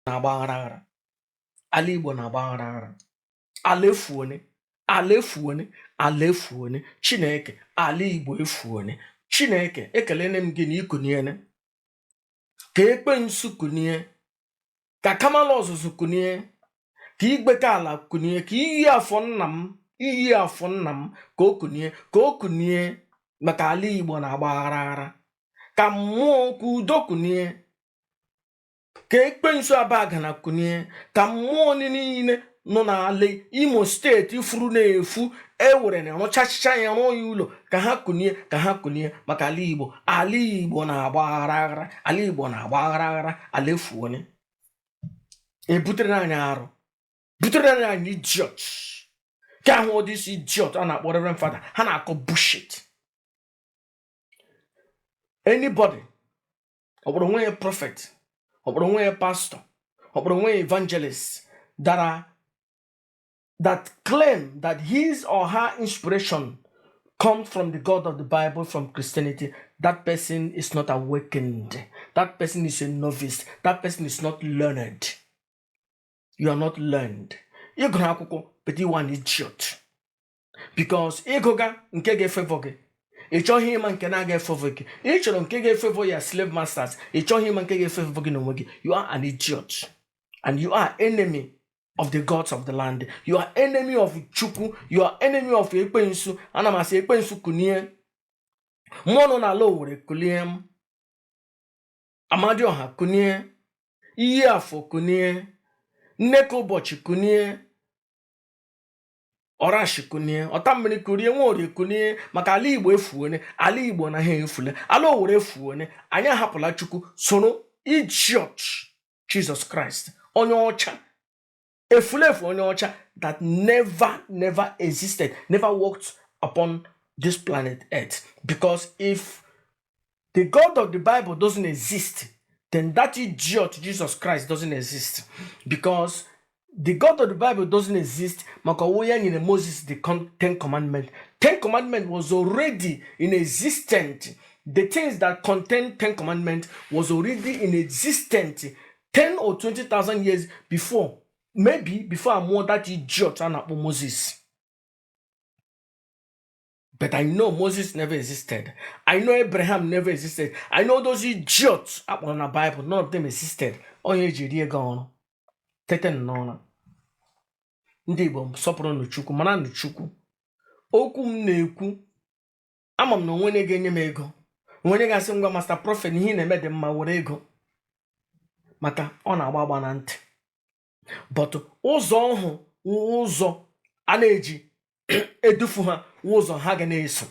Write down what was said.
Na-agba aghara aghara, ala Igbo na-agba aghara aghara. Ala efuone, ala efuone, ala efuone. Chineke, ala Igbo efuone. Chineke, ekelene m gị na ikuniene ka ekwensu kunie, ka kamala ọzụzụ kunie, ka igbeke ala kunie, ka iyi afọ nna m, iyi afọ nna m, ka o kunie, ka o kunie, maka ala Igbo na-agba aghara aghara. Ka mmụọ, ka udo kunie, ka ekwensu abagana kunie, ka mmụọ niile nọ n'ala Imo Steeti furu na-efu, ewere na rụchachicha ya, rụọ ya ụlọ, ka ha kunie, ka ha kunie, maka ala Igbo, ala Igbo na-agba aghara aghara, ala Igbo na-agba aghara aghara. Ala efuone. Ebutere anyị arụ, butere anyị idiot ka ahụ ụdị isi idiot a na-akpọ Reverend Father. Ha na-akọ bullshit. Anybody ọ kpọrọ onwe ya prophet, ọ kpọrọ onwe ya pastor, ọ kpọrọ onwe ya evangelist that claim that his or her inspiration comes from the God of the Bible, from Christianity, that person is not awakened. That person is a novice. That person is not learned. You are not learned. Ị gụrụ akwụkwọ, but you are an idiot. Because ịgụga nke ga-efavor gị, ị chọghị ịma nke na-aga efavor gị. Ị chọrọ nke ga-efavor ya slave masters. Ị chọghị ịma nke ga-efavor gị n'onwe gị. You are an idiot. And you are enemy of the gods of the land. You are enemy of Chukwu. You are enemy of Ekwensu. Ana m asị Ekwensu kunie. Mmụọ nọ n'ala Owere kulie m. Amadioha kunie. Iyi afọ kunie. Nneka ụbọchị kunie. Ọrashi kunie. Ọta mmiri kurie. Nwaorie kunie, maka ala Igbo efuone. Ala Igbo na ha efule. Ala Owere efuone. Anyị ahapụla Chukwu, soro idiot Jesus Christ, onye ọcha efulefu, onye ọcha that never, never existed, never walked upon this planet Earth. Because if the God of the Bible doesn't exist, then that idiot Jesus Christ doesn't exist, because the God of the Bible doesn't exist, maka ọwụ ya nyere Moses the Ten Commandment. Ten Commandment was already in existence. The things that contain Ten Commandment was already in existence 10 or 20,000 years before, maybe before amụọ that idiot a na-akpọ Moses. But I know Moses never existed. I know Abraham never existed. I know those idiots akpọrọ na Bible, none of them existed. Onye eji rie ego ọrụ tete n'ụra. Ndị Igbo, sọpụrụ Chukwu, mara nụ Chukwu. Okwu m na-ekwu, ama m na onwe onye ga-enye m ego, onwe onye ga-asị, "Ngwa, Master Prophet, ihe ị na-eme dị mma, were ego," maka ọ na-agba agba na ntị. But ụzọ ọhụ wụ ụzọ a na-eji edufu ha, wụ ụzọ ha ga na-eso.